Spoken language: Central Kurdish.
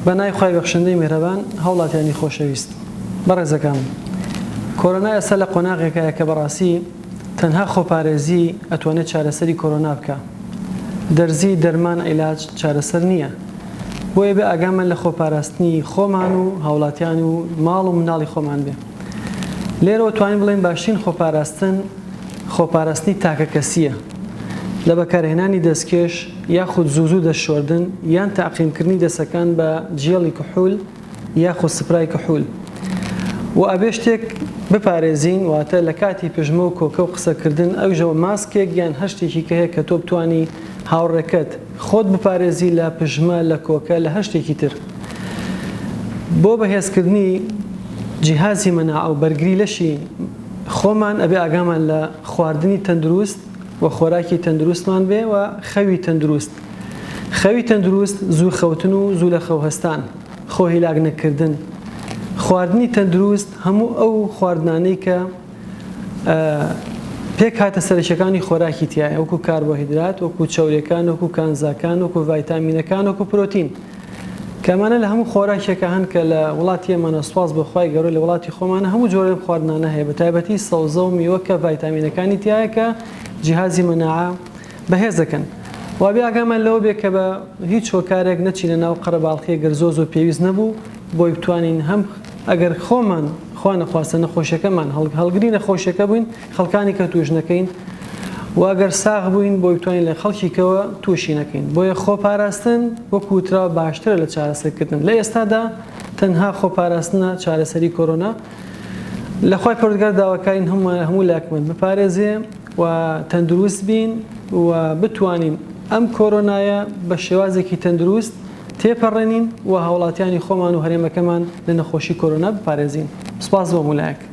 بە ناوی خوای بەخشندەی میهرەبان هاوڵاتیانی خۆشەویست بەڕێزەکانم کۆرۆنا ئێستا لە قۆناغێکایە کە بەڕاستی تەنها خۆپارێزی ئەتوانێت چارەسەری کۆرۆنا بکا دەرزی دەرمان عیلاج چارەسەر نییە بۆیە بێ ئاگامان لە خۆپاراستنی خۆمان و هاوڵاتیان و ماڵ و مناڵی خۆمان بێ لێرەوە توانین بڵێین باشترین خۆپاراستن خۆپاراستنی تاکەکەسییە لە بەکارهێنانی دەستکێش یاخود زوو زوو دەست شۆردن یان تەعقیمکردنی دەسەکان بە جێڵی کحول یاخود سپرای کحول و ئەبێ شتێک بپارێزین واتە لە کاتی پژمە و کۆکە و قسەکردن ئەویشەوە ماسکێک یان هەر شتێکی کە هەیە کە تۆ بتانی هاوڕێکەت خۆت بپارێزی لە پژمە لە کۆکە لە هەر شتێکی تر بۆ بەهێزکردنی جیهازی مەناعە و بەرگری لەشی خۆمان ئەبێ ئاگامان لە خواردنی تەندروست و خۆراکی تەندروستمان بێ و خەوی تەندروست. خەوی تەندروست زوو خەوتن و زوو لە خەو هەستان، خۆ هیلاک نەکردن. خواردنی تەندروست هەموو ئەو خواردنانەی کە پێکهاتە سەرەکیەکانی خۆراکی تیایە وەکو کاربۆهیدرات، وەکو چەوریەکان، وەکو کانزاکان، وەکو ڤایتامینەکان، وەکو پرۆتین. کە ئەمانە لە هەموو خۆراکێکا هەن کە لە وڵاتی ئێمەنە سوپاس بۆ خوای گەورە لە وڵاتی خۆمانە هەموو جۆرە لەم خواردنانە هەیە بە تایبەتی سەوزە و میوە کە ڤایتامینەکانی تیایە کە جیهازی مەناعە بەهێز دەکەن وا بێ ئاگامان لەوە بێ کە بە هیچ هۆکارێک نەچینە ناو قەرەباڵخی گەر زۆر زۆر پێویست نەبوو بۆی بتوانین هەم ئەگەر خۆمان خوا نەخواستە نەخۆشیەکەمان هەڵگری نەخۆشیەکە بووین خەڵکانی کە توش نەکەین و ئەگەر ساغ بووین بۆی بتوانین لە خەڵکی کەوە تووشی نەکەین بۆیە خۆپاراستن وەکو وتراوە باشترە لە چارەسەرکردن لە ئێستادا تەنها خۆپاراستنە چارەسەری کۆرۆنا لە خوای پەروەردگار داواکارین هەموو هەموو لاکمان بپارێزێ و تەندروست بین و بتوانین ئەم کۆرۆنایە بە شێوازێکی تەندروست تێپەڕێنین و هاوڵاتیانی خۆمان و هەرێمەکەمان لە نەخۆشی کۆرۆنا بپارێزین سپاس بۆ هەموو لایەک.